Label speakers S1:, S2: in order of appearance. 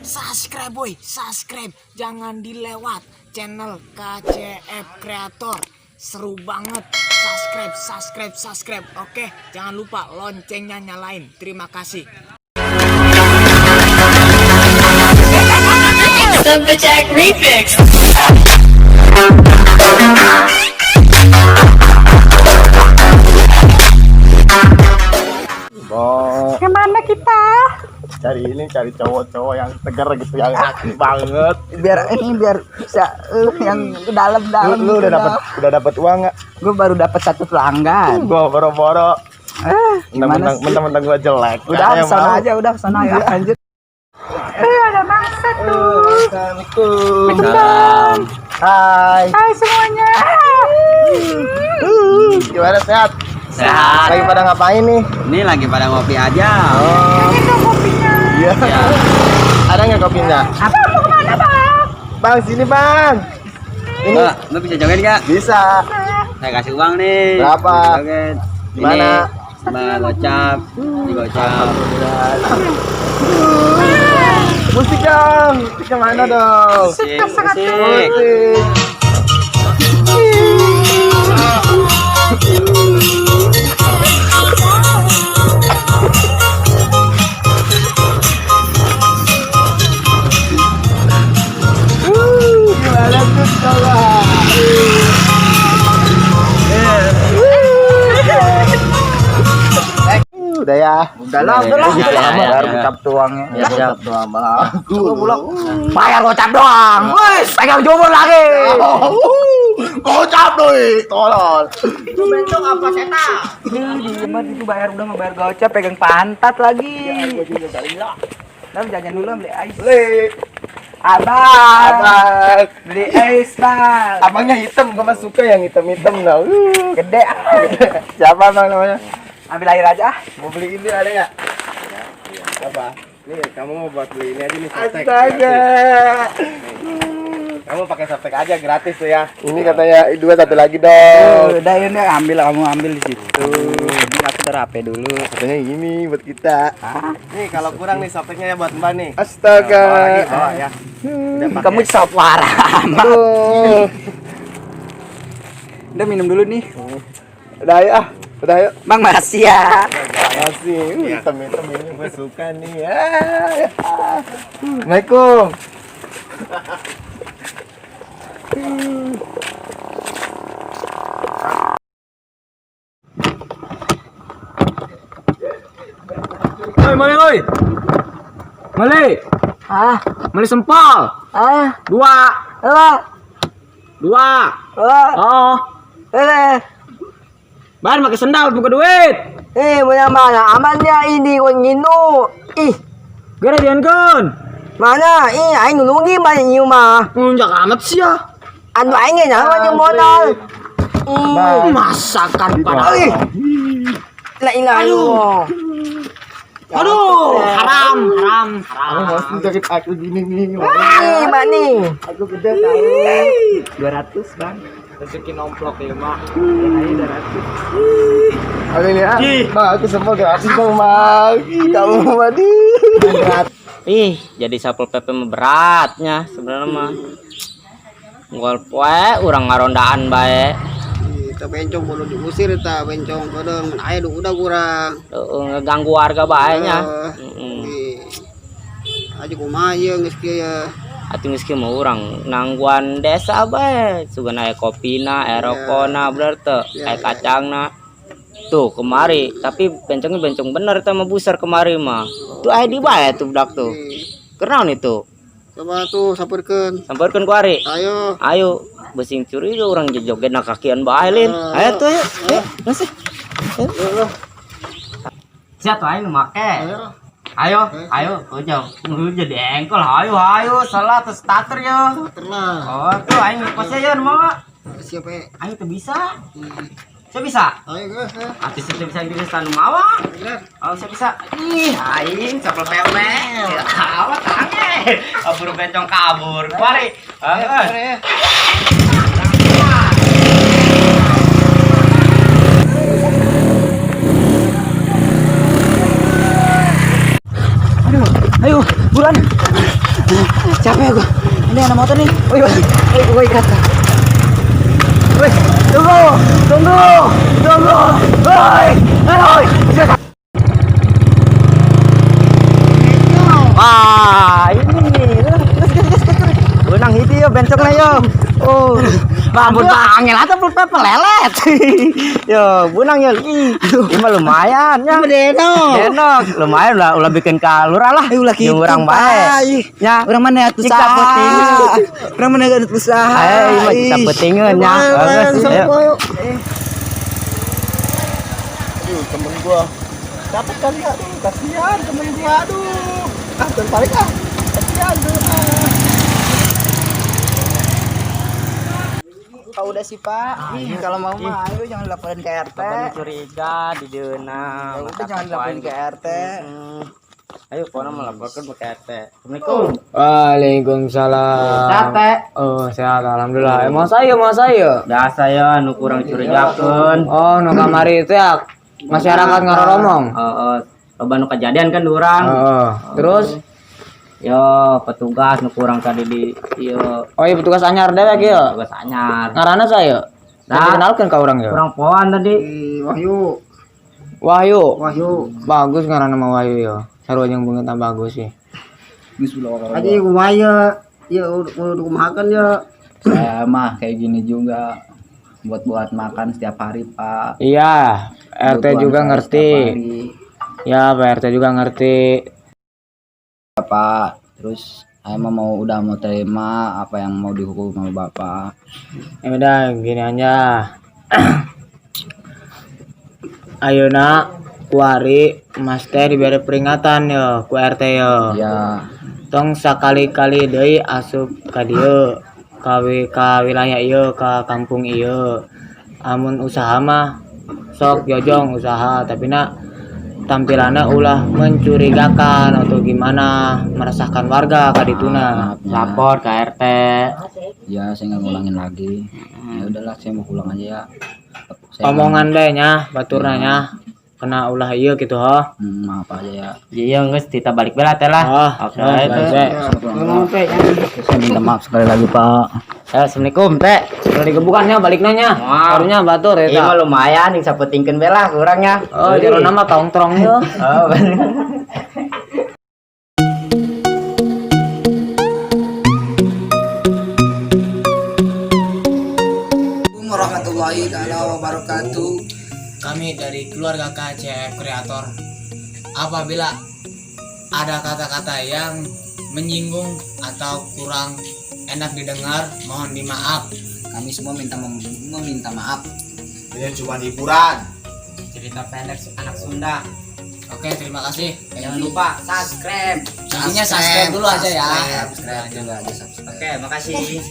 S1: Subscribe boy, subscribe. Jangan dilewat channel KCF Creator. Seru banget. Subscribe, subscribe, subscribe. Oke, jangan lupa loncengnya nyalain. Terima kasih.
S2: Jack Remix.
S3: Bo,
S4: Kemana kita?
S3: Cari ini, cari cowok-cowok yang tegar gitu, yang aktif banget.
S4: Biar ini biar bisa yang dalam-dalam.
S3: Lu udah dapat uang nggak?
S4: Gue baru dapat satu pelanggan.
S3: Gua boro-boro.
S4: Eh, gimana
S3: Mentang-mentang
S4: sih?
S3: Mentang-mentang gua jelek.
S4: Udah
S3: Nggak ada yang
S4: sana
S3: mau.
S4: aja, udah sana ya, lanjut. Eh, ada mangsa tuh.
S3: Assalamualaikum.
S4: Salam.
S3: Hai.
S4: Hai semuanya.
S3: Gimana, sehat?
S5: Sehat.
S3: Lagi pada ngapain nih?
S5: Ini lagi pada ngopi aja.
S3: Oh,
S4: Ini dong kopinya.
S3: Iya. Ada nggak kopinya?
S4: Apa mau kemana, Bang?
S3: Bang, sini, Bang. Ini
S5: Mbak, Mbak bisa joget nggak?
S3: Bisa.
S5: Saya kasih uang nih.
S3: Berapa?
S5: Bisa joget.
S3: Di mana?
S5: Ini, Mbak, gocap. Ini gocap.
S3: Musik dong. Musik kemana dong?
S5: Musik,
S4: sangat
S5: musik.
S3: Musik. Gimana tuh, coba? Udah ya.
S4: Udah lah, udah lah.
S5: Ya,
S4: Udah
S5: ya,
S4: lama
S5: ya,
S4: bayar
S5: ya.
S4: gocap doangnya.
S5: Ya, siap.
S3: Doang, Bang.
S4: Pulang. Bayar gocap doang. Wih, pegang jumur lagi.
S3: Gocap doi, tolol.
S4: Itu bencong apa setan? Diem itu bayar udah mau bayar gocap pegang pantat lagi. Udah jajan dulu, beli ice.
S3: Beli.
S4: Abang.
S3: Abang.
S4: Beli ice, Bang.
S3: Abangnya hitam, gua mah suka yang hitam-hitam tau.
S4: Gede ah.
S3: Siapa bang namanya?
S4: Ambil air aja ah.
S3: Mau beli ini ada nggak? Apa?
S6: Nih, kamu mau buat beli ini aja nih, Softex.
S3: Astaga.
S6: Kamu pakai Softex aja, gratis tuh ya.
S3: Ini katanya dua, satu lagi dong.
S4: Udah ini ambil, kamu ambil di situ. Ini aku taruh HP dulu.
S3: Katanya ini buat kita.
S4: Ah,
S6: Nih, kalau kurang nih Softexnya ya buat Mbak nih.
S3: Astaga.
S6: Bawa lagi, bawa ya. Udah pakai.
S4: Kamu sop amat.
S3: Aduh.
S4: Udah minum dulu nih.
S3: Udah ayo ah. Udah ayo.
S4: Bang, makasih ya.
S3: Makasih. Hitam-hitam ini gue suka nih ya. Assalamualaikum.
S7: Oi, mali oi. Mali,
S4: Ah,
S7: mali sempol.
S4: ah,
S7: Dua,
S4: ah,
S7: dua.
S4: ah,
S7: Oh,
S4: eh,
S7: bayar pakai sendal, bukan duit.
S4: eh, mana mana amannya ini kon nginu. Ih,
S7: Gara diankeun.
S4: mana? Ih, aing nulungi mah ieu mah.
S7: Ngunjak amat sih ya.
S4: Anu aing ge nyawa jeung modal. Ih,
S7: Masakan pada.
S4: ih. La ilaha illallah.
S7: Aduh, haram, haram, haram.
S3: Kamu mau sih jakit aku gini nih.
S4: Ih, mana?
S3: Aku gede tahu.
S4: 200, Bang.
S7: Rezeki nomplok ya, mah.
S4: Ayo 200.
S3: Aku ini ah. Bang, aku semua gratis dong, Bang. Ih, kamu madi.
S5: Ih, jadi Satpol PP mah beratnya sebenarnya mah. Unggal poe urang ngarondaan bae.
S8: Kita bencong kudu diusir, eta bencong kodong aya du udah kurang.
S5: Heeh, ngeganggu warga bae nya.
S8: Eh,
S5: Heeh.
S8: Ih. Aja kumaha ieu geus kieu ya.
S5: Atuh geus kieu mah urang nangguan desa bae. Sugan aya kopina, aya rokona, bener teu?
S8: Ya,
S5: Aya
S8: ya.
S5: kacangna. Tuh kemari, tapi bencongnya bencong bener teh mah, busar kemari mah. Tuh aya di bae tuh budak tuh.
S8: Ih,
S5: Kenaon itu?
S8: Coba tuh sampeurkeun.
S5: Sampeurkeun ku Ari.
S8: Ayo.
S5: Ayo, besing curiga urang joget na kakian bae lin.
S8: Eh,
S5: Ayo tuh ayo. Ayo, masih. Siap tuh ayo make.
S8: Ayo.
S5: Ayo, ayo, ujung. Lu jadi engkol, ayo, ayo, salah terus starter yo.
S8: Terlah.
S5: Oh, tuh aing pasnya ya mau.
S8: Siapa ya?
S5: Aing tuh bisa. Saya bisa.
S8: Ayo geus ya.
S5: Atuh saya bisa bisa tanu mawa. Oh, saya bisa. Ih, aing Satpol PP. Awas tange. Kabur bencong kabur. Kuari. Heeh.
S4: Aduh, ayo, buruan. Capek gua. Ini anak motor nih. Woi, woi, gua ikat. Woi, tunggu, tunggu, tunggu. Woi, woi.
S5: Wah, ini. Terus, terus, terus, terus. Benang hiji yo bencong lah yo. Oh, rambut angel atau pepe lelet. Yo, benang yo. Ih, ini mah lumayan ya.
S4: Denok.
S5: Denok, lumayan lah ulah bikin kalura lah.
S4: Eh, ulah kitu,
S5: Jeung urang bae. Ya,
S4: Urang mana atuh
S5: Jika peuting.
S4: Urang mana atuh usaha.
S5: Ayo, ieu mah jika peutingeun nya. Bagus, ayo.
S3: Aduh, temen gua. Dapat kali ya, aduh, kasihan temen gua, aduh. Ah, terbalik ah. Kasihan tuh. Ah.
S4: Pak udah sih Pak. Ih, kalau mau mah ayo jangan laporin ke RT.
S5: Kapan curiga di dieuna.
S4: Ya udah jangan laporin ke RT.
S5: Ayo pokoknya melaporkan ke RT. Assalamualaikum.
S7: Waalaikumsalam.
S5: Sehat, Teh?
S7: Oh, sehat alhamdulillah. Emang saya.
S5: Dah saya nu kurang curigakeun.
S7: Oh, nu kamari itu ya masyarakat ngaroromong.
S5: Heeh, loba nu kejadian kan urang.
S7: Heeh. Terus
S5: Yo, petugas nu kurang tadi di ieu
S7: oh iya petugas anyar dewek ya.
S5: petugas anyar.
S7: Ngaranna saya.
S5: Nah.
S7: Kenalkeun ka urang ya.
S5: Kurang poan tadi.
S8: Wahyu,
S7: Wahyu.
S8: Wahyu.
S7: Bagus ngaranna mah Wahyu ya. Sarua jeung beungeut bagus sih.
S8: Aja kumaha ya? Ya udah kumahakeun ya.
S4: Saya mah kayak gini juga buat makan setiap hari Pak.
S7: Iya, RT
S4: Kebutuhan
S7: juga
S4: saya
S7: ngerti.
S4: setiap hari.
S7: Ya, Pak RT juga ngerti.
S4: Bapak, terus saya mah mau udah mau terima apa yang mau dihukum sama Bapak.
S7: Ya udah gini aja. Ayo nak, kuari Mas teh diberi peringatan yo ku RT yo.
S4: Ya,
S7: Tong sakali-kali deui asup ka dieu ka wilayah ieu ka kampung ieu. Amun usaha mah sok jojong usaha tapi nak tampilannya ulah mencurigakan atau gimana meresahkan warga ka dituna.
S4: maaf ya.
S5: Lapor ke RT.
S4: Ya, saya nggak ngulangin lagi. Ya udahlah, saya mau pulang aja ya. Saya
S7: Omongan bae nya baturna nya kena ulah ieu gitu ho.
S4: Maaf aja ya.
S5: Iya geus kita balik bela teh lah.
S7: Oh,
S5: Oke, itu.
S7: baik.
S4: Saya pulang dulu. Saya minta maaf sekali lagi Pak.
S5: Assalamualaikum teh.
S7: Udah digebukannya balik nanya.
S5: Wah.
S7: Barunya batur
S5: Iya mah
S7: eta.
S5: lumayan yang sapetingkeun bela kurangnya.
S7: Oh, jero nama tongtrong yo.
S5: Oh, bener.
S4: Warahmatullahi taala wabarakatuh.
S7: Kami dari keluarga KCF Kreator. Apabila ada kata-kata yang menyinggung atau kurang enak didengar, mohon dimaaf.
S4: Kami semua minta meminta maaf.
S3: Ini cuma hiburan.
S5: Cerita pendek anak Sunda.
S7: Oke, terima kasih.
S5: Jangan lupa subscribe.
S7: Intinya subscribe dulu aja ya.
S4: Subscribe dulu aja subscribe.
S5: Oke, makasih.